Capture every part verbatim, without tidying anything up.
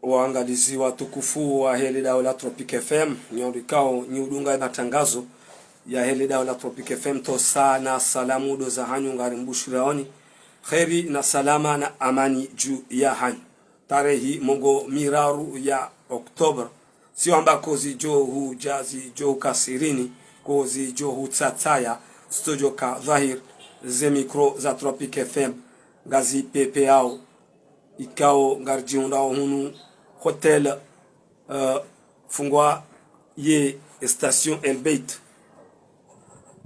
Waangalizi watukufu wahe le daula Tropic F M, nyi wandru ikao nyi udunga ye matangazo yahe le daula Tropic F M, ntsontsi na salamu ndo zahanyu, ngarimbushiriyoni kheri na salama na amani dju yahanyu. Tarehi mengo miraru ya Octobre, tsi wamba kozi djo hudja zidjo huka sirini, kozi djo hutsatsaya, zitsodjo ka dhwahir, ze micro za Tropic F M ngazipepeyao, ikao ngaridjihundrao hunu hotel, eh, fungwa ye station El Beit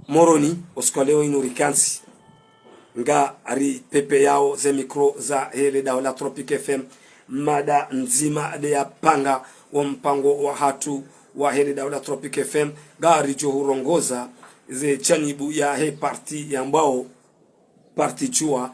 Moroni, osiku wa leo inu rikantsi, ngaripepeyao ze micro zahe le daula Tropic F M, mada ndzima nde yapanga wo mpango wahatru wahe le daula Tropic F M, ngaridjo hurongoza ze janibu yahe parti yambwao parti Juwa,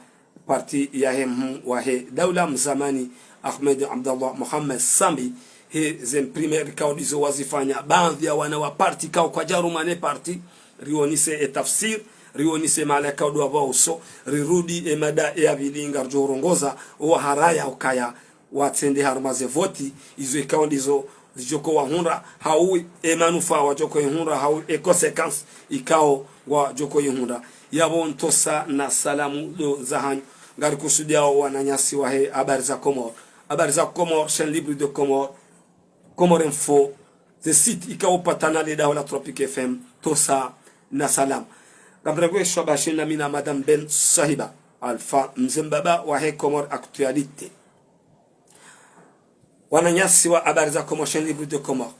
parti yahe mhuu wahe daula mzamani Ahmed Abdallah Mohamed Sambi, he ze mprimaire ikao ndizo wazifanya, baadhwi ya wana wa parti ikao kwadjaruma ne parti, rionese e tafsir, rionese mahala ikao ndo wapvao uso, rirudi e mada ya pvili ngaridjo hurongoza, owaharaya ukaya watsende harumwa ze voti, izo ikao ndizo zidjoko wahundra, hau e manufaa wadjoko ihundra, hau e conséquence ikao ngwadjoko ihundra. Yapvo ntsontsi na salamu ndo zahanyu, ngarikusudiao wananyasi wahe Habari za Comores. Habari za Comores, Chaîne Libre de Comores, Comores Info, ze site ikao upatana le daho la Tropic F M, ntsontsi na salamu. Ngamrengweshwa bashi na mi na Madame Ben Sahiba Alpha, mze mbaba wahe Comores Actualité. Wananyasi wa Habari za Comores, Chaîne Libre de Comores,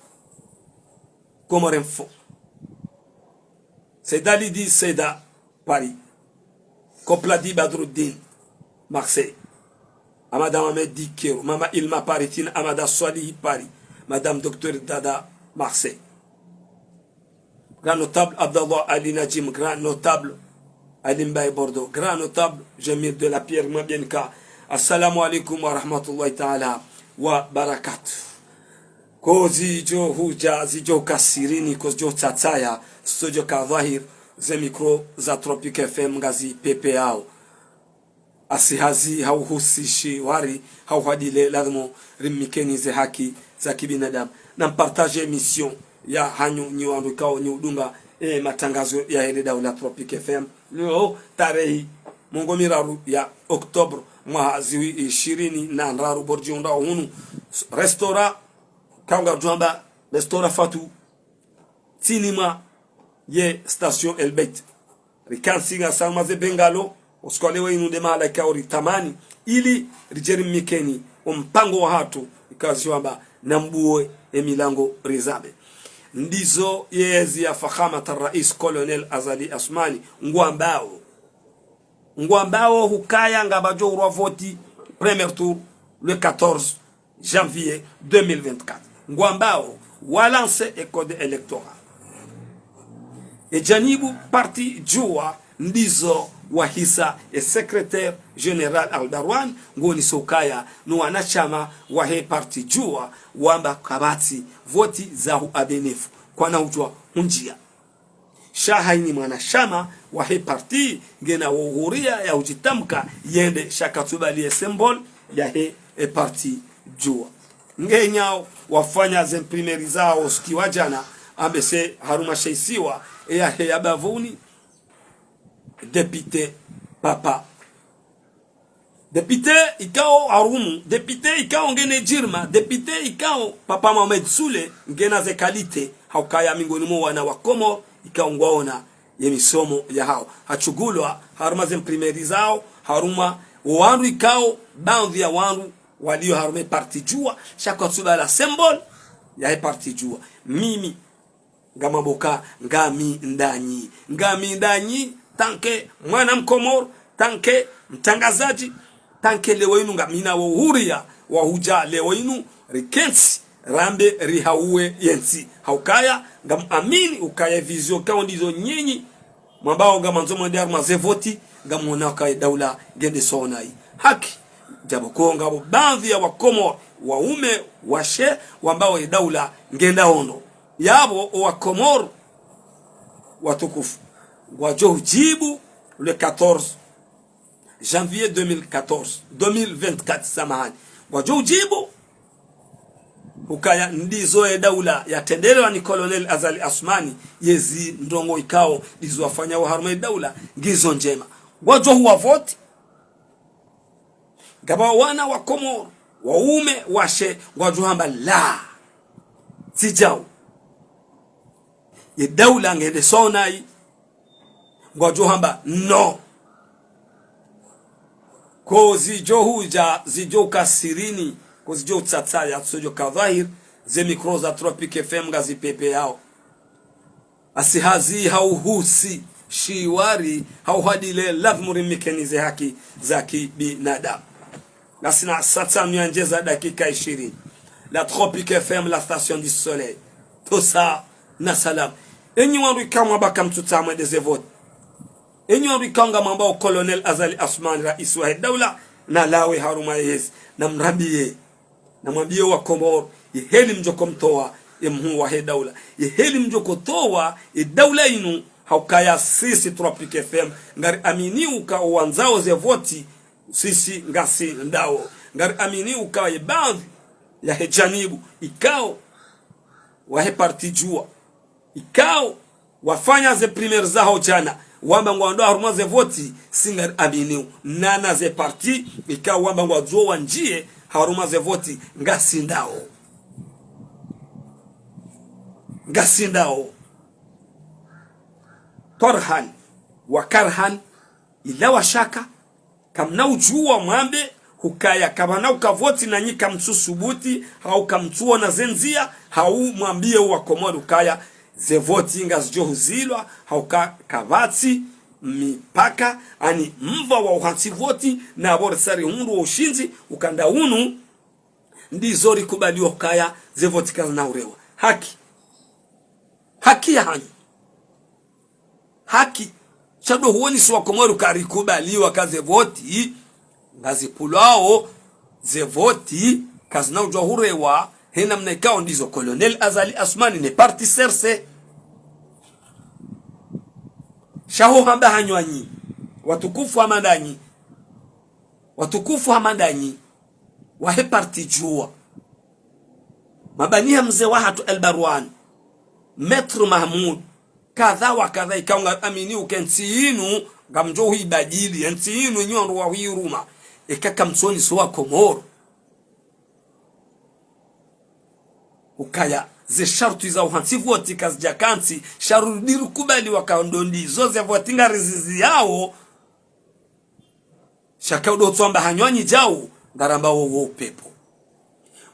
Comores Info. Saida Lidi Saida, Paris. Kopladi Badruddin, Marseille. Amada Mohamed Dikero, Mama Ilma Paris, Tina Amada Swalihi, Paris. Madame Docteur Dada, Marseille. Grand notable Abdallah Ali Najim, grand notable Ali Mbaye Bordeaux, grand notable Jamil de la Pierre Mabienka. Assalamu alaikum wa rahmatullahi ta'ala wa barakatuh. Kozi djo hudja zidjo ka sirini, kozi djo tsatsaya, zitsodjo ka dhwahir, ze micro za Tropic F M ngazipepeyao. Asi hazi hau husishi wari, hau hadile, lazimu rimnikeni ze haki za kibinadamu. Na mpartage émission yahanyu nyi wandru ikao nyi udunga e matangazo yahe le daho la Tropic F M. Leo tarehi mengo miraru ya Octobre, mwaha zihwi ishirini na ndraru, bo ridjihundrao hunu restaurant, ikao ngarudjwamba restaurant Fatou, ntsini mwa ye station El Beit. Rikantsi ngasoma ze bengalo, osiku wa leo inu nde mahala ikao ritamani, ili ridje rimnikeni o mpango wahatru, ikao ziwamba nambuwe e milango rizabe. Ndizo yezi ya Fakhamat Rais Colonel Azali Assoumani, ngwambao. Ngwambao hukaya ngapvadjo hurwa voti premier tour le quatorze janvier deux mille vingt-quatre. Ngwambao walance e code électoral. E janibu parti Juwa ndizo wahisa e secrétaire général Al Darwan, ngoniso ukaya no wanashama wahe parti Juwa wamba kapvatsi voti za hu abenefu, kwana udjwa hundjia. Sha hayina mwanashama wahe parti ngena wo uhuria ya udjitamka yende, sha katsubali e symbole yahe e parti Juwa. Ngenyao wafanya ze mprimaire zao osiku wa djana, ambese harumwa she isiwa, e yahe ya bavuni, député Papa. Député ikao harumu, député ikao ngena djirma, député ikao Papa Mohamed Soule ngena ze qualité, haukaya mengoni mwa wana wa Komori ikao ngwaona ye misomo yahao. Hatsungulwa harumwa ze mprimaire zao, harumwa wandru ikao, baadhwi ya wandru walio harumwa e parti Juwa, sha kwatsubala symbole yahe parti Juwa. Mimi ngamwamboka ngami ndanyi. Ngami ndanyi, tant que mwana Mkomori, tant que mtrangazadji, tant que leo inu ngamina wo uhuria wa hudja leo inu, rikentsi, rambe, rihauwe yentsi. Haukaya, ngamwamini ukaya e vision ikao ndizo nyinyi mwambao ngamwandzo mwende harumwa ze voti, ngamwona ukaya e daula ngende sawa nayi. Haki, djapvo ko ngapvo baadhwi ya Wakomori, waume, washe, wambao e daula ngenda hondo. Yapvo o Wakomori watukufu, ngwadjo hudjibu le quatorze janvier deux mille quatorze, deux mille vingt-quatre, samahani. Ngwadjo hudjibu ukaya ndizo ye daula yatrendelewa ni Colonel Azali Assoumani, yezi ndrongoo ikao ndizo wafanyao harumwa ye daula ngizo ndjema. Ngwadjo huwa voti. Ngapvo wana wa Komoro, waume, washe, ngwadjo hamba la. Tsi djau. Ye daula ngende sawa nayi. Ngwadjo hamba no. Ko zidjo hudja, zidjo ka sirini, ko zidjo utsatsaya, tsodjo ka dhwahir, ze mikro za Tropic F M ngazipvepveyao. Asi hazi hauhusi, shiwari, hauhadile, lazimu rimikenize haki za kibinadamu. Ngasina saa tsanu ya ndjeza dakika ishirini. La Tropic F M, la station du soleil. Tosa na salam. Enyi wandru ikao mwamba kamtsutsaha mwende ze voti. Enyi wandru ikao ngamwambao Colonel Azali Assoumani, raisi wahe daula, nalawe harumwa yezi. Namrambiye. Namwambiye wa Komoro, yeheli mdjo ko mtowa, ye mhuu wahe daula. Yeheli mdjo ko towa, ye daula inu, haukaya sisi Tropic F M. Ngari amini uka owandzao ze voti, sisi ngasi ndawo. Ngari amini uka ye baadhwi yahe janibu, ikao, wahe parti Juwa. Ikao, wafanya ze primaire zaho djana, wamba ngwandao harumwa ze voti, si ngari aminio. Nana ze parti, ikao wamba ngwadjo wandjiye harumwa ze voti, ngasi ndawo. Ngasi ndawo. Tarhan, wa karhan, ila wa shaka, kamna udjuwa mwambe, hukaya kapvana uka voti nanyi kamtsusubuti, hau kamtsuona ze ndziya, hau mwambiye wa Komoro hukaya, ze voti ngazidjo huzilwa, hauka kapvatsi mipaka, ani mva wa uhantsi voti, na pvo risa rihundru wo ushindzi, ukanda unu, ndizo rikubaliwa hukaya, ze voti kazina urewa. Haki. Haki ya hanyu. Haki. Sha ndo huonesa wa Komoro ka rikubaliwa ka ze voti ngazipvulwao, ze voti kazina udjuwa hurewa, he namna ikao ndizo Colonel Azali Assoumani ne parti C R C. Sha ho hamba hanyu anyi, watukufu hama ndanyi, watukufu hama ndanyi, wahe parti Juwa. Mabani ha mze wahatru El Barwane, Maître Mahmoud, kadha wa kadha, ikao ngari amini uka entsi inu, ngamdjo huibadili, entsi inu nyi wandru wa huiruma, eka kamtsuonesa wa Komoro. Ukaya, ze sharutwi za uhantsi voti kazidja kantsi, sha rudi rikubali waka ndo ndizo ze voti ngariziziyao, sha ka udo tsamba hanyu anyi djau, ngaramba wo, wo upepvo.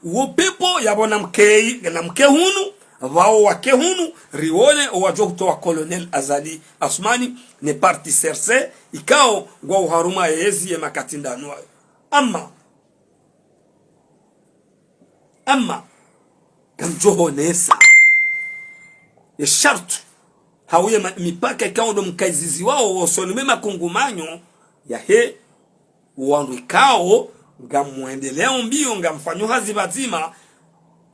Wo upepvo yapvo namkeyi, namke hunu, pvao wake hunu, rione owadjo hutowa Colonel Azali Assoumani, ne parti C R C, ikao ngwao harumwa yezi ye makati ndanu ayo. Ama, Ama, ngamdjo honesa ye sharutwi, hau ye ma-, mipaka ikao ndo mkayiziziwao, osoni mwe makungumanyo yahe wandru ikao ngamwendeleo mbio, ngamfanyo hazi pvadzima,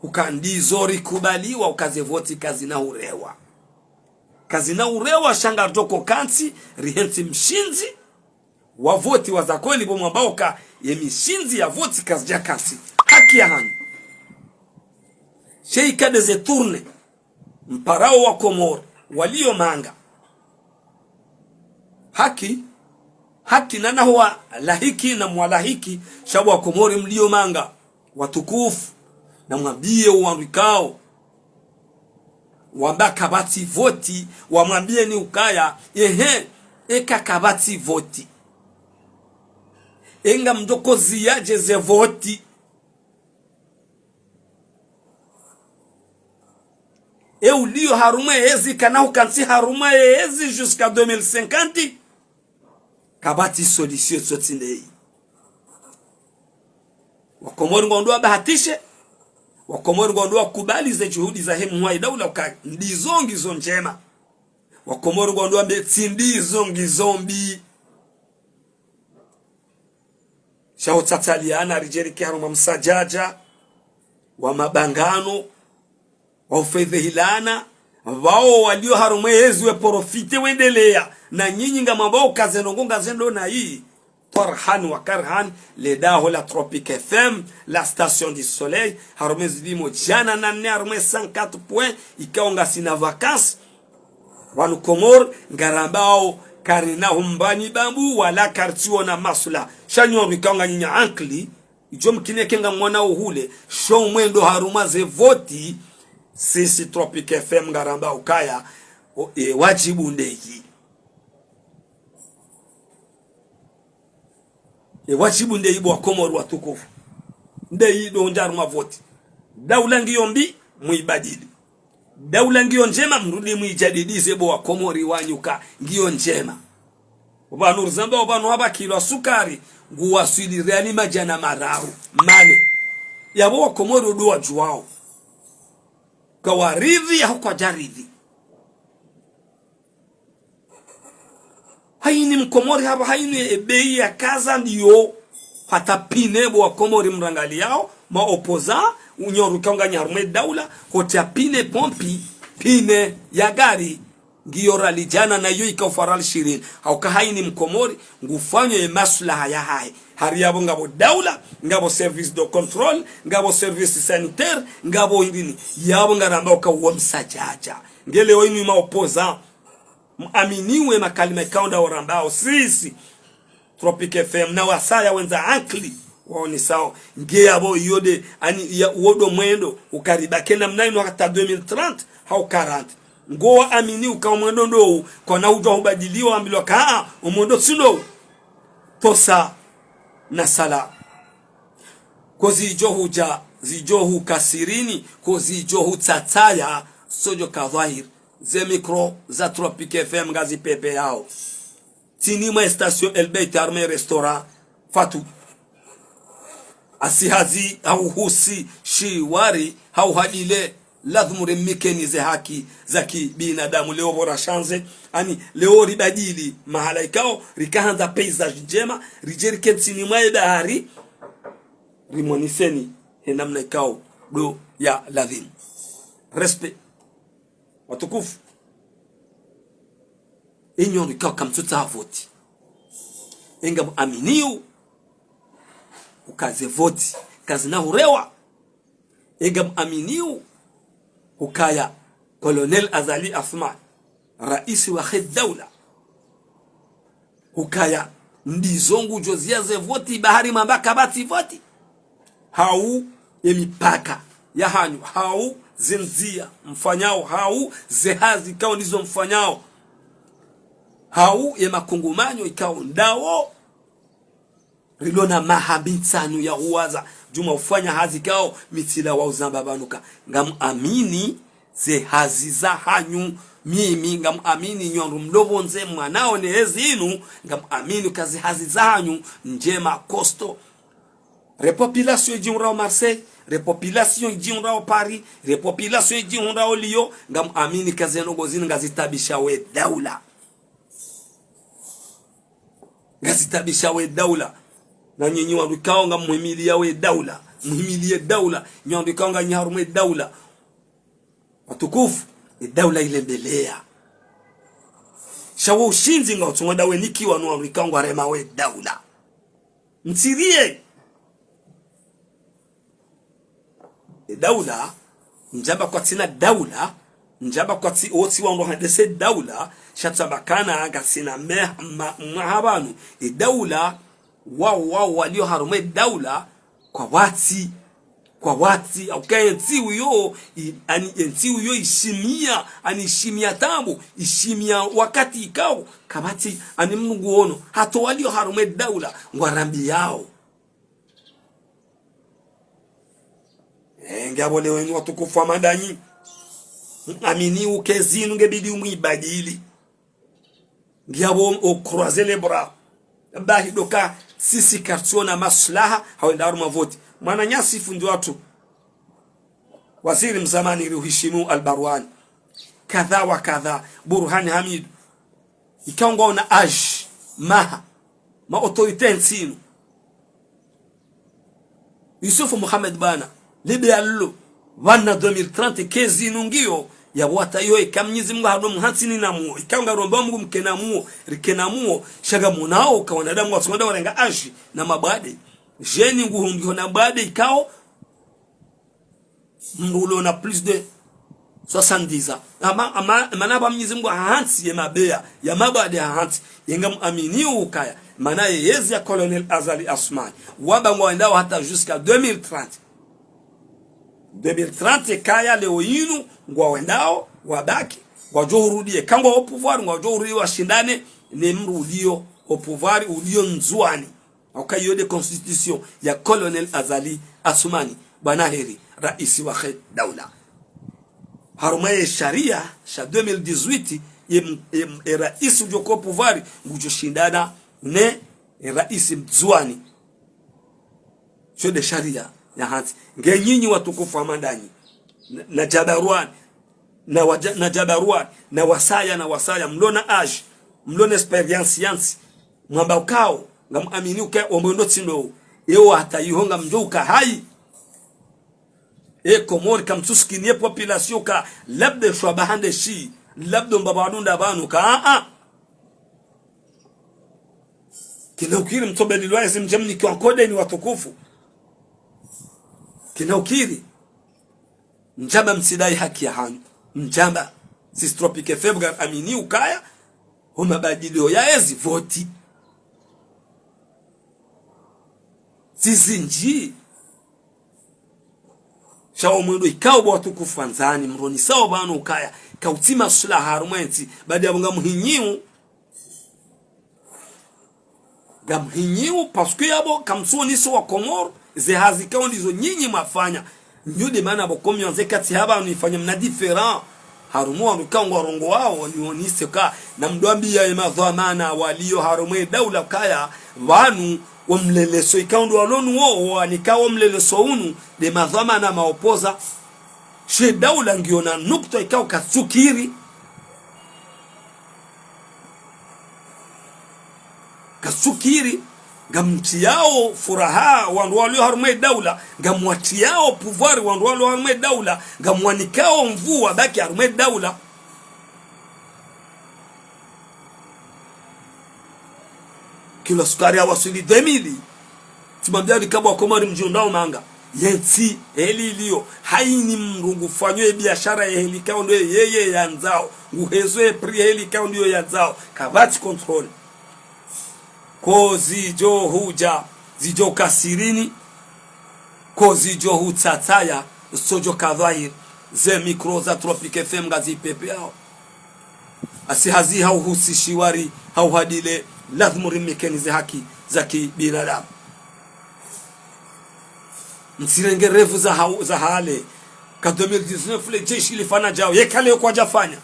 huka ndizo rikubaliwa, uka ze voti kazina urewa. Kazina urewa, sha ngarudjo ko kantsi, rihentsi mshindzi, wa voti wa za kweli pvo mwamba uka ye mishindzi ya voti kazidja kantsi. Haki ya hanyu. Sha ika nde ze tourner, mparao wa Komoro, walio manga. Haki, haki nana huwa lahiki na mwalahiki, sha pvo wa Komoro mlio manga, watukufu, namwambiye wandru ikao wamba kapvatsi voti, wamwambiyeni ukaya, ehe, eka kapvatsi voti, e ngamdjo ko ziyadje ze voti? E ulio harumwa yezi kana hukantsi harumwa yezi jusqu'à deux mille cinquante. Kapvatsi solution tsotsi ndeyi. Wa Komoro ngwandao wabahatishe. Wa Komoro ngwandao wakubali ze juhudi zahe mhuu wahe daula uka ndizo ngizo ndjema. Wa Komoro ngwandao wambe tsi ndizo ngizo mbi. Sha ho tsatsaliana ridjerike harumwa msadjadja wa mabangano, wa ufedhehilana, pvao walio harumwa yezi we profiter wendeleya, na nyinyi ngamwambao uka ze ndrongoo ngazendo nayi, Tarhan wa karhan, le daho la Tropic F M, la station du soleil, harumwa zilimo djana na nne, harumwa cent quatre points, ikao ngasina vacances. Pvanu Komori, ngarambao, karina humbani bambu, wala kartsiona masula. Sha nyi wandru ikao nganyi na ankili, idjo mkine ke ngamwona uhule, sho mwendo harumwa ze voti, sisi Tropic F M ngarambao ukaya, o, e, wadjibu ndeyi. E, wadjibu ndeyi bo wa Komori watukufu. Ndeyi ndo ndja harumwa voti. Daula ngiyo mbi, mwibadili. Daula ngiyo ndjema, mrudi mwidjadidize bo wa Komori wanyu ka ngiyo ndjema. Opvanu rizamba opvanu hapva kilo ya sukari, nguwaswili riali madjana mararu, mane. Yapvo wa Komori ndo wadjuwao. Kawaridhi, hau kwadjaridhi. Hayini Mkomori hapva, hayini e bei ya kaza ndiyo. Hata pine bo wa Komori mrangaliyao, ma opposants, nyi wandru ikao nganyi harumwa e daula, hutria pine pompi, pine ya gari, ngiyo riali djana na iyo ikao fa riali shirini. Hauka hayini Mkomori, ngufanyo ye maslaha yahahe. Hari yapvo ngapvo daula, ngapvo service de contrôle, ngapvo service sanitaire, ngapvo indrini. Yapvo ngarambao uka uwo msadjadja. Nge leo inu ma opposants, mwaminiwe makalima ikao nda warambao sisi Tropic F M, na wasaya wendza ankili, waonesao. Nge yapvo iyo nde, ani, ya, uwo ndo mwendo, uka ribaki namna inu hata deux mille trente, hau quarante. Ngo waamini uka o mwendo ndo u, kwana udjuwa hubadiliwa, wambilwa ka, a, o mwendo tsi ndo u. Tosa na sala. Ko zidjo hudja, zidjo hukasirini, ko zidjo hutsatsaya, sodjo ka dhwahiri. Ze micro za Tropic F M ngazipvepveyao. Tsini mwa station El Beit harumwa e restaurant Fatu. Asi hazi hau husi shiwari hau hadile, lazimu rimikeni ze haki za kibinadamu. Leo pvo rashandze, ani leo ribadili mahala ikao, rikahandza paysage ndjema, ridje rike ntsini mwa ye bahari, rimwoneseni he namna ikao ndo ya lazimu. Respect. Watukufu. Enyi wandru ikao kamtsutsaha voti. E ngamwaminio uka ze voti kazina hurewa. E ngamwaminio ukaya Colonel Azali Assoumani, raisi wahe daula, ukaya ndizo ngudjo ziya ze voti, bahari mamba kapvatsi voti. Hau ye mipaka yahanyu, hau ze ndziya mfanyao, hau ze hazi ikao ndizo mfanyao, hau ye makungumanyo ikao ndawo. Rilo na maha mitsanu ya huwaza, djuma ufanya hazi ikao mitsila wa uzamba pvanu ka ngamwamini ze hazi zahanyu. Mimi ngamwamini nyi wandru mlo pvondze mwanao ne hezi inu, ngamwamini ka ze hazi zahanyu ndjema, costaud. Repopulation idjihundrao Marseille, repopulation idjihundrao Paris, repopulation idjihundrao Lyon, ngamwamini ka ze ndrongoo zinu ngazitaabishao e daula. Ngazitaabishao e daula. Na nyinyi wandru ikao ngamhimiliyao e daula, mhimiliye daula. Nyi wandru ikao nganyi harumwa e daula, watukufu, e daula ilembeleya. Sha wo ushindzi ngautsongoda wenikiwa no wandru ikao ngwaremao e daula. Mtsiriye. E daula, ndjamba kwatsina daula, ndjamba kwatsi, otsi wandru handese daula, sha tsamba kana ngasina me-, ma-, mwaha pvanu. E daula, wao, wao walio harumwa e daula, kwawatsi, kwawatsi, hauka entsi uyo, i-, ani entsi uyo ishimia, ani ishimia taabu, ishimia wakati ikao, kapvatsi, ani mndru nguono, hata walio harumwa e daula, ngwarambiyao. Eh, ngiyapvo leo enyi watukufu wa madanyi. Mwamini uka ezinu ngebidi umwibadili. Ngiyapvo o croiser les bras. Bahi ndo ka sisi kartsiona maslaha, ha wenda harumwa voti. Mwananyasi fundi watru. Waziri mzamani riuhishimiu Al Barwani. Kadha wa kadha. Burhani Hamidu. Ikao ngwaona âge, maha, ma autorité ntsinu. Youssouf Mohamed bwana, libe allo, pvanu deux mille trente, eka ezinu ngiyo, Yapvo hata iyo eka Mnyezi Mungu hado mhantsi ni namuo, eka ngaromba Mungu mke namuo, rike namuo, sha ngamonao ka wanadamu watsonda warenga âge na mabade. Jeune nguhundriho na bade ikao, mdru ulo na plus de soixante-dix ans. Ama, ama, mana ba Mnyezi Mungu hahantsi ye mabeya, ya mabade hahantsi. Ye ngamuamini ukaya. Mana ye yezi ya Colonel Azali Assoumani. Wamba ngwawendao hata jusqu'à deux mille trente. Deux mille trente kaya leo inu ngwawendao, wabaki, ngwadjo hurudi ye. Eka ngwao pouvoir, ngwadjo hurudi washindane, ne mdru ulio au pouvoir, ulio Ndzuani. Hauka iyo nde constitution ya Colonel Azali Assoumani, bwana heri, raisi wahe daula. Harumwa ye sharia sha deux mille dix-huit, ye m-, ye m-, ye raisi udjo ko pouvoir, ngudjo shindana ne ye raisi Mndzuani. Sho nde sharia ya hantsi. Nge nyinyi watukufu wa mandanyi, na, na Jabarwani, na waja-, na Jabarwani, na wasaya, na wasaya, mlo na âge, mlo na expérience yantsi, mwamba ukao, ngamuamini ukaya omwendo tsi ndo, ewo hata iho ngamdjo uka hayi. E Komori kamtsusikini ye population ka, labda shwa bahande shi, labda mbaba wadunda pvanu ka, a, a. Kina ukiri mtsobelilwa ezi mdje mnikiwa nkodeni watukufu. Kina ukiri. Ndjamba mtsidai haki ya hanyu. Ndjamba. Sisi Tropic F M ngaramini ukaya, ho mabadilio ya ezi voti. Zizindji. Sha omwendo ikao bo watukufu wandzani, mronisao pvanu ukaya, kautsi maslaha harumwa entsi, badi yapvo ngamhinyiu. Ngamhinyiu, parce que yapvo kamtsuonisa wa Komoro, ze hazi ikao ndizo nyinyi mwafanya. Nyo nde mana pvo komi onze katsi hapvanu ifanya mna différent. Harumwa wanu ikao ngwarongoao, nionise ka, na mdwambiya ye madhwamana walio harumwa ye daula kaya, pvanu, wo mleleso ikao ndo walo nuwo, wanika wo mleleso unu, nde madhwamana maopoza. She daula ngiyo na nukta ikao katsukiri. Katsukiri, ngamtiyao furaha wandru walio harumwa ye daula, ngamwatiyao pouvoir wandru walio harumwa ye daula, ngamwanikao nvuu wabaki harumwa ye daula. Kilo sukari hawaswili deux mille. Tsimwambia likabwa Komori mdjundao manga. Yentsi, heli ilio. Haini mdru ngufanyo ye biashara ye heli ikao ndo yeye yandzao. Nguhezo ye prix heli ikao ndiyo yandzao. Kapvatsi contrôle. Ko zidjo hudja, zidjo ka sirini. Ko zidjo hutsatsaya, zitsodjo ka dhwahiri. Ze micro za Tropic F M ngazipepeao. Asi hazi hauhusishiwa ri, hauhadile, lazimu rimikeni ze haki za kibinadamu. Mtsirenge revu za hau-, za hale. Ka deux mille dix-neuf le jeshi lifanya djao. Yeka leo kwadjafanya.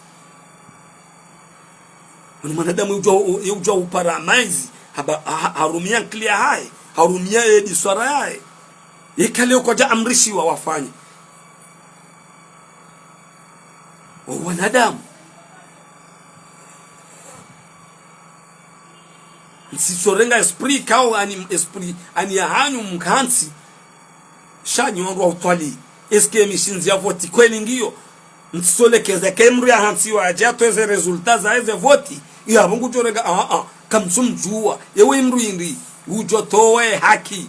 Wani mwanadamu udjua, udjua upara maizi. Haba, ha-, harumia nkili yahahe. Harumia ye biswara yahe. Yeka leo kwadja amrishiwa wafanye. Wa wanadamu. Mtsitsorenga esprit ikao ani esprit, ani ya hanyu mkantsi. Sha nyi wandru wa utwali. Est-ce que mishindzi ya voti kweli ngiyo? Mtsitsolekeze ke mdru ya hantsiwa yadje yatowe ze résultat za eze voti. Iyo apvo ngudjorenga, a, a, kamtsumdjua. Ewe mdru indri, udjo towe haki.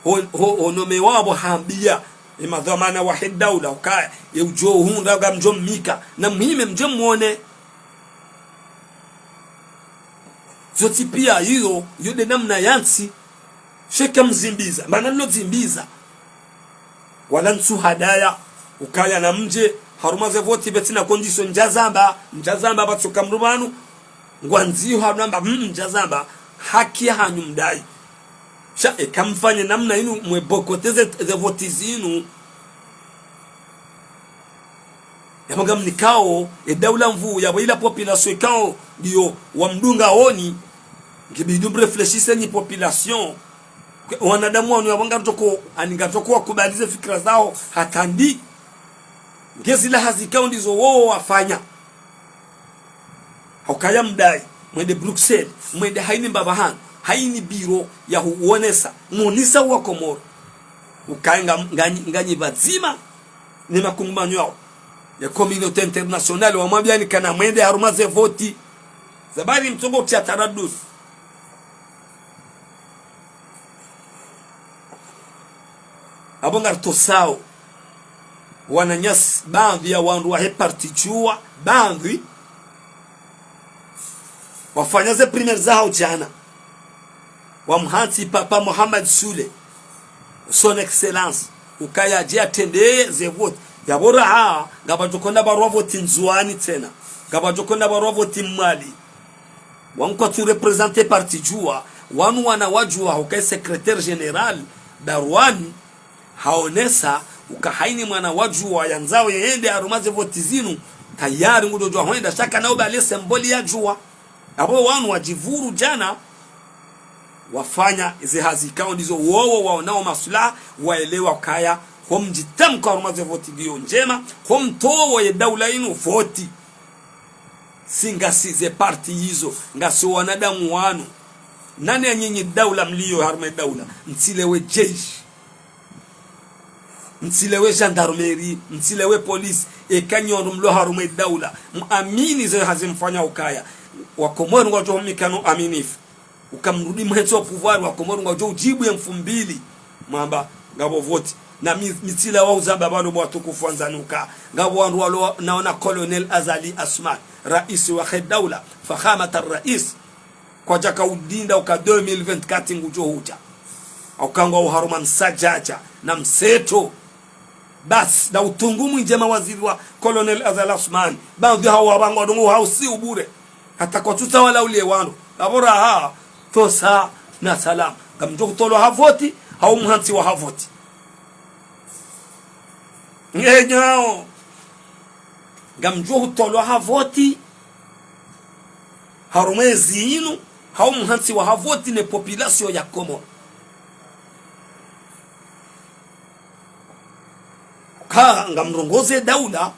Ho, ho, ho nome wapvo hambia, ye madhwamana wahe daula ukaya, ye udjo hundra ngamdjo mmika, na muhime mdje mwone. Zontsi pia iyo, iyo nde namna yantsi, sheka mzimbiza, mana nilo zimbiza. Wala ntsu hadaya, ukaya na mdje, harumwa ze voti pvatsina condition ndjazamba, ndjazamba pvatsoka mdru pvanu, ngwandziyo hanamba, mm, ndjazamba, haki ya hanyu mdai. Sha, eka mfanye namna inu, mwe boycotter ze, ze voti zinu. Yapvo ngamnikao, e daula nvuu, yapvo ila population ikao, ndiyo wamdunga oni, ngibidi mréfléchisse nyi population. Kwe, wanadamu wanu yapvo ngaritsoko, ani ngaritsoko wakubalize fikira zao, hata ndi. Ngezila hazi ikao ndizo wowo wafanya. Haukaya mdai, mwende Bruxelles, mwende haini mbapvi hanu, haini biro ya huonesa, muonesa wa Komoro. Ukaya nga, nganyi, nganyi pvadzima, ne makungumanyo yao. Ye communauté internationale wamwambiani kana mwende harumwa ze voti. Zabari mtsongo utia taradud. Abo ngaritosao wananyasi, baadhwi ya wandru wahe parti Juwa, baadhwi wafanya ze primaire zahao djana. Wamhantsi Papa Mohamed Soulé, son excellence, ukaya adje atrendeye ze voti. Yabo raha, ngapvadjo hwenda barua voti Ndzuwani tsena. Ngapvadjo hwenda barua voti Mwali. Wanu kwatsu représenter parti Juwa, wanu wana wa Juwa, hukaye secrétaire général Darwani, haonesa uka haina mwana wa Juwa yandzao yende harumwa ze voti zinu, tayari ngudjo djuwa hwenda, sha kana ubali symbole ya Juwa. Abo wanu wadjivuru djana, wafanya ze hazi ikao ndizo wowo waonao maslaha, waelewa ukaya, ho mdjitamko harumwa ze voti ngiyo ndjema, ho mtowo ye daula inu voti. Si ngasi ze parti izo, ngasi wanadamu wanu. Nani ya nyinyi daula mliyo harumwa ye daula? Mtsilewe jeshi. Mtsilewe gendarmerie, mtsilewe police, eka nyi wandru mlo harumwa ye daula. Mwamini ze hazi mfanya ukaya. Wakomori ngwadjo humikano aminifu. Uka mrudi mhentsi o pouvoir, Wakomori ngwadjo udjibu ye mfumbili. Mwamba, ngapvo voti. Na mi-, mitsila wa uzamba pvanu bo watukufu wandzani uka. Ngapvo wandru walo naona Colonel Azali Assoumani, raisi wahe daula, fakhamat ar-rais. Kwadjaka udinda uka deux mille vingt-quatre ngudjo hudja. Au kangwa uharumwa msadjadja na mseto. Basi, na utungu mwindji mawaziri wa Colonel Azali Assoumani. Baadhwi hao wapvangwa ndrongoo hao si ubure. Hata kwatsu tsaha wala ulie wandru. Abo raha, tosa na salama. Ngamdjo hutolwa ha voti, hau mhantsi wa ha voti. Ngenyao. Ngamdjo hutolwa ha voti, harumwa ezi inu, hau mhantsi wa ha voti ne population ya Komoro. Ka ngamrongoze daula,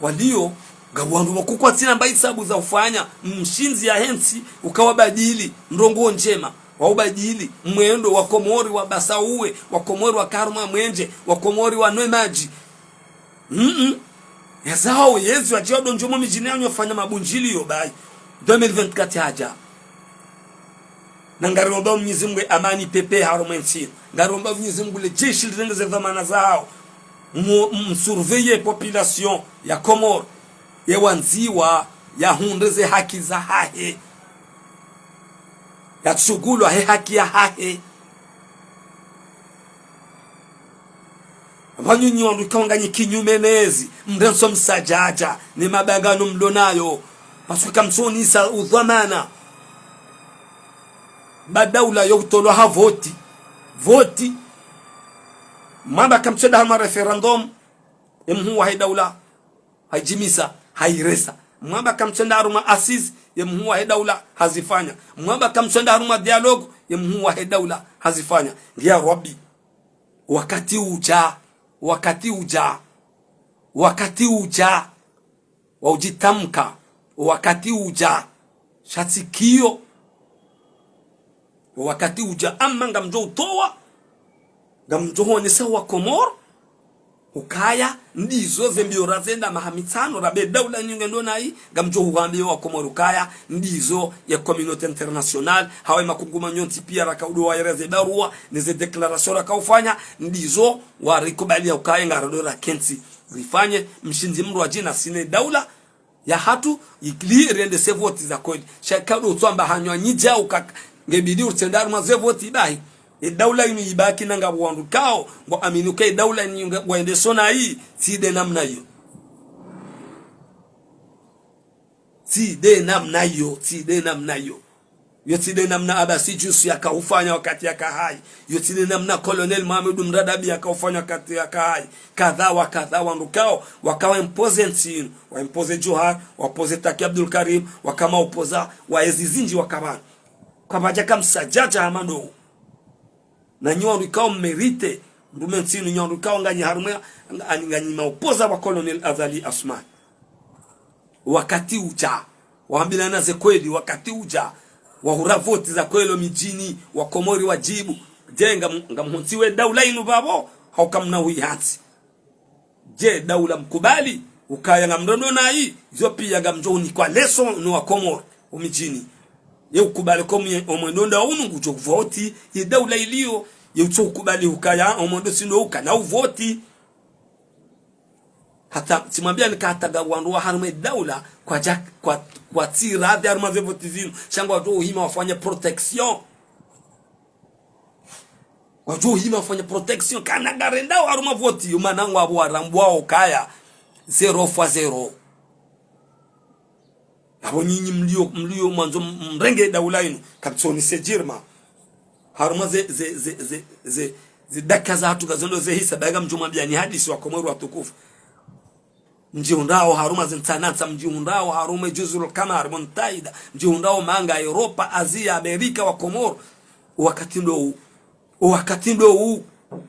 walio, ngapvo wandru wakukwatsina mba hisabu za ufanya, mshindzi ya hentsi, ukawabadili, ndrongoo ndjema, waubadili, mwendo, Wakomori wabasauwe, Wakomori wakae harumwa mwendje, Wakomori wanwe madji. Mm-mm. Yazao yezi wadjia wadondjo mo midjini yanyu wafanya mabundjiliyo bayi. Deux mille vingt-quatre hadja. Na ngariomba Mwenyezi Mungu amani ipvepvee harumwa entsi. Ngariomba Mwenyezi Mungu le jeshi lirenge ze dhwamana zahao. Mu-, msurveiller population ya Komoro. Ye wandziwa yahundre ze haki zahahe. Yatsungulwa he haki yahahe. Pvanu nyi wandru ikao nganyi kinyume nezi, mrentso msadjadja, ne mabangano mlo nayo. Parce que kamtsonisa udhwamana. Ba daula yo hutolwa ha voti. Voti. Mwamba kamtswenda harumwa référendum, ye mhuu wahe daula haidjimisa, hairesa. Mwamba kamtswenda harumwa assises, ye mhuu wahe daula hazifanya. Mwamba kamtswenda harumwa dialogue, ye mhuu wahe daula hazifanya. Ngiya Rabbi. Wakati udja, wakati udja, wakati udja, wa udjitamka, wakati udja, sha tsi kiyo, wakati udja, amma ngamdjo utowa, ngamdjo huonesa Wakomoro, ukaya, ndizo ze mbio razenda maha mitsano, rabe daula nyinge ndo nayi, ngamdjo huhambia Wakomoro ukaya, ndizo ye communauté internationale, hawe makungumanyo ntsi pia raka udo waereze barua, ne ze déclaration raka ufanya, ndizo warikubalia ukaya, ngarado rakentsi, rifanye, mshindzi mdru adjina sine daula, yahatru, ili riende ze voti za kweli. Sha eka ndo utsamba hanyu nyidja ukaka, ngebidi utsende harumwa ze voti bahi. Ye daula inu ibaki na ngapvo wandru ikao, ngwaamini uka ye daula inu nga-, ngwaendesao nayi, tsi nde namna iyo. Tsi nde namna iyo, tsi nde namna iyo. Yo tsi nde namna Abasi Djusu yaka ufanya wakati yaka hayi. Yo tsi nde namna Colonel Mohamed Mradabi yaka ufanya wakati yaka hayi. Kadha wa kadha wandru ikao, waka wa imposer ntsi inu. Wa imposer Djohar, wa imposer Taki Abdoulkarim, waka ma opposants, wa ezi zindji waka pvanu. Kapvadjaka msadjadja hama ndo. Na nyi wandru ikao mmériter, mrume ntsi inu nyi wandru ikao nganyi harumwa, nga-, nganyi ma opposants wa Colonel Azali Assoumani. Wakati udja, wambilana ze kweli, wakati udja, wahura voti za kweli midjini, Wakomori wadjibu. Je, ngam-, ngamhuntsiwe daula inu pvapvo, hau kamna huihantsi. Je, daula mkubali? Ukaya ngamrendo nayi, zo piya ngamdjo unikwa leso no wa Komori, omidjini. Ye ukubali ko mwe-, omwendo nda unu ngudjo voti, ye daula iliyo, ye utso ukubali ukaya, omwendo tsi ndo uka na uvoti. Hata, tsimwambia nika hata nga wandru wa harumwa ye daula, kwadja, kwa, kwatsi radhi harumwa ze voti zinu, sha ngwadjo uhima wafanye protection. Wadjo hima wafanya protection, kana ngarendao harumwa voti, yo mana ngwapvo warambwao kaya, zéro fois zéro. Apvo nyinyi mlio, mlio mwandzo m-, mrenge daula inu, kaptsoni se jirma. Harumwa ze, ze, ze, ze, ze, ze dakika zahatru ngazendo ze hisa, baga mdjo mwambia ni hadisi wa Komori watukufu. Mdjihundrao harumwa ze ntsanantsa, mdjihundrao harumwa Juzurul Kamar, Muntaida, mdjihundrao manga, Europa, Asia, Amerika, wa Komori. Wakati ndo wu, wakati ndo wu,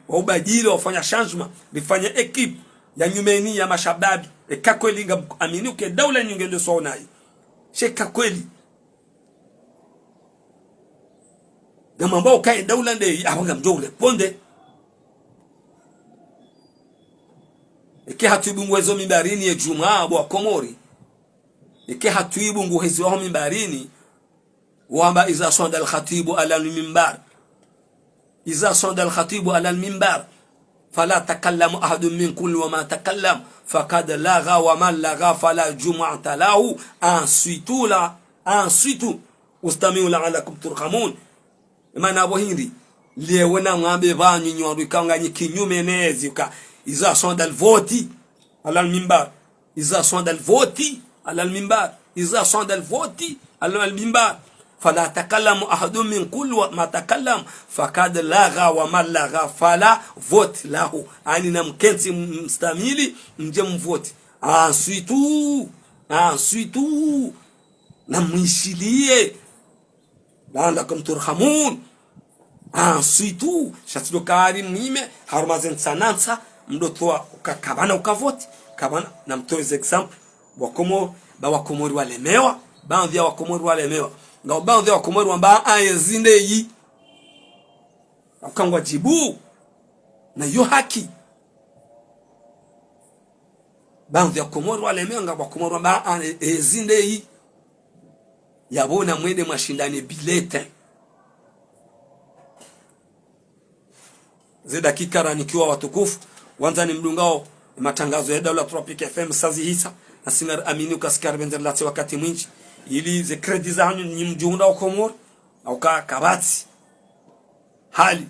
wa ubadili, wafanya changement, rifanye équipe ya nyumeni ya mashababi. Eka kweli ngamwamini uke daula nyinyi ngendo swaonayi. She eka kweli. Ngamwambao uka ye daula ndeyi, apvo ngamdjo ureponde. Eke hatwibu nguhezo mimbarini ye djumwa, apvo wa Komori. Eke hatwibu nguhezo waho mimbarini. Wamba إذا صعد الخطيب على المنبر. إذا صعد الخطيب على المنبر. فلا يتكلم أحد منكم ومن تكلم فقد لغا ومن لغا فلا جمعة له. أنصتوا لا، أنصتوا واستمعوا لعلكم ترحمون. Mana apvo hindri, lewo namwambe pvanu nyi wandru ikao nganyi kinyume nezi uka, إذا صعد الخطيب على المنبر. إذا صعد الخطيب على المنبر. إذا صعد الخطيب على المنبر. فلا يتكلم أحد منكم ومن تكلم فقد لغا ومن لغا فلا vote له. Ani namkentsi m-, mstamili, mdje mvoti. Ansitu, ansitu. Namwishiliye. لعلكم ترحمون. Ansitu, sha tsi ndo kari mwime, harumwa ze ntsanantsa, mdo towa uka kapvana uka voti, kapvana, namtowe ze exemple, wa Komori, ba wa Komori walemewa, baadhwi ya wa Komori walemewa. Ngapvo baadhwi ya wa Komori wamba, a, yezi ndeyi. Uka ngwadjibu, na yo haki. Baadhwi ya Komori walemewa, ngapvo wa Komori wamba, a, e, yezi ndeyi. Yapvo namwende mwashindane bulletin. Ze dakika ranikiwa watukufu, wandzani mdungao matangazo ya Daula Tropic F M sa zihisa, nasi ngariamini uka si karibendze rilatse wakati mwindji, ili ze crédit zahanyu nyi mdjihundrao Komori, au ka kapvatsi. Hali,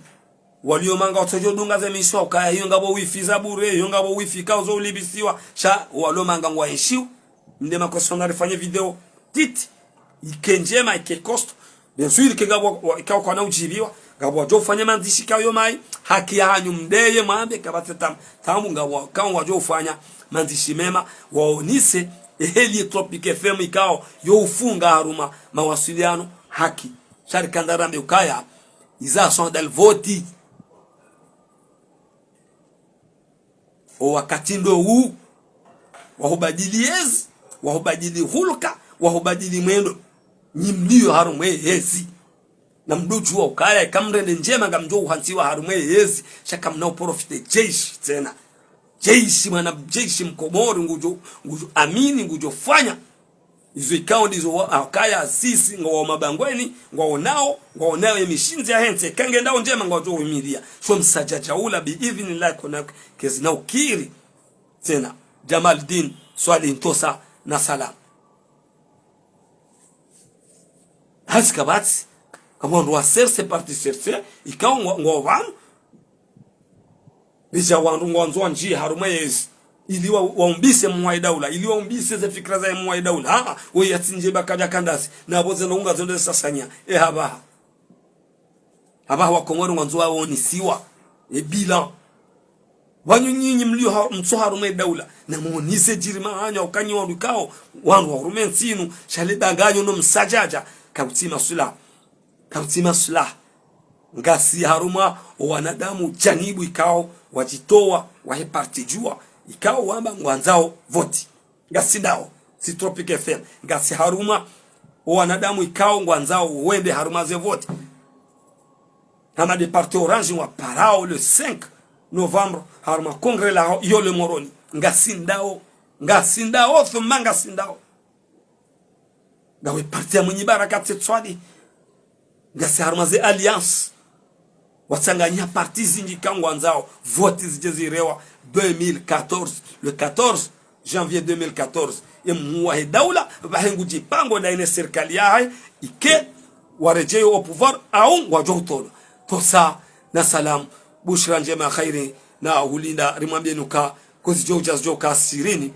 walio manga watsodjo dunga ze émission, ukaya iyo ngapvo wifi za bure, iyo ngapvo wifi kauzo ulipvisiwa, sha walio manga ngwaishiwa, mde ma question narifanye video titi, ike ndjema, ike costaud. Bien sûr, ike ngapvo, wa-, ikao kwana udjibiwa, ngapvo wadjo ufanya mandzishi kayo mayi, haki yahanyu mdeye mwambe, kapvatsi tam-, tabu ngapvo, kao ngwadjo ufanya mandzishi mema, waonise, eheli Tropic F M ikao, yo ufunga harumwa mawasiliano, haki. Sha rikandza rambe ukaya, إذا صعد الخطيب. O wakati ndo wu, wa hubadili yezi, wa hubadili huluka, wa hubadili mwendo. Nyi mlio harumwa ye yezi. Namdo djuwa ukaya, eka mrende ndjema ngamdjo uhantsiwa harumwa ye yezi, sha kamna uprofite jeshi tsena. Jeshi, mwana jeshi Mkomori, ngudjo, ngudjo amini, ngudjo fanya. Izo ikao ndizo wa-, ukaya sisi ngwao mabangweni, ngwaonao, ngwaonao ye mishindzi yahe ntsi, eka ngendao ndjema ngwadjo uhimilia. Sho msadjadja ula bi idhinillahi kona kezina ukiri. Tsena, Jamaldine Swalihi Ntosa na salamu. Hasi kapvatsi, kapvo wandru wa chercher parti chercher, ikao ngwa-, ngwao pvanu, Bidja wandru ngwandzo wandjiye harumwa yezi. Ili wa, waumbise mwa idaula, ili waumbise ze fikira za mwa idaula. Ha, we yatsindje baka dja kandasi. Na pvo ze nonga zondo ze sasanya. E hapvaha. Hapvaha wa Komori ngwandzo waonisiwa. E bilan. Wanyu nyinyi mlio ha, mtso harumwa idaula. Na muonise djirima hanyu, ukanyi wandru ikao. Wandru wa harumwa ntsi inu. Sha le danganyo no msadjadja. Kapvatsi maswilaha. Kapvatsi maswilaha. Ngasi harumwa owanadamu janibu ikao wadjitowa wahe parti djuwa ikao wamba ngwandzao voti. Ngasi ndawo, si Tropic F M. Ngasi harumwa owanadamu ikao ngwandzao wende harumwa ze voti. Hama de parti Orange ngwaparao le cinq novembre harumwa congrès laho iyo le Moroni. Ngasi ndawo. Ngasi ndawo, thumma ngasi ndawo. Ngawe parti ya Mwinyi Baraka tse Swalihi. Ngasi harumwa ze alliance. Watsanganya parti zindji ka ngwandzao. Voti zidje zirewa deux mille quatorze, le quatorze janvier deux mille quatorze. Ye mhuu wahe daula, pvahe ngudjipango na ine sirikali yahe, ike waredjeyo au pouvoir, au ngwadjo utolwa. Tosa na salamu, bushra ndjema ya khairi, na hulinda rimwambieni uka, kozidjo udja zidjo ka sirini,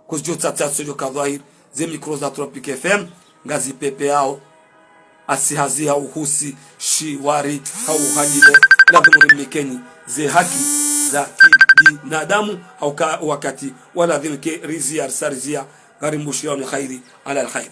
kozidjo tsatsa zidjo ka dhwahiri, ze micro za Tropic F M, ngazi pepeyao, asi hazi ha uhusi, shiwari, ha uhalile, lazimu rimnikeni, ze haki za kibinadamu, ha uka wakati, wa lazimu ke rizia, risa rizia, ngari mbushirao ni khairi, ala al khairi.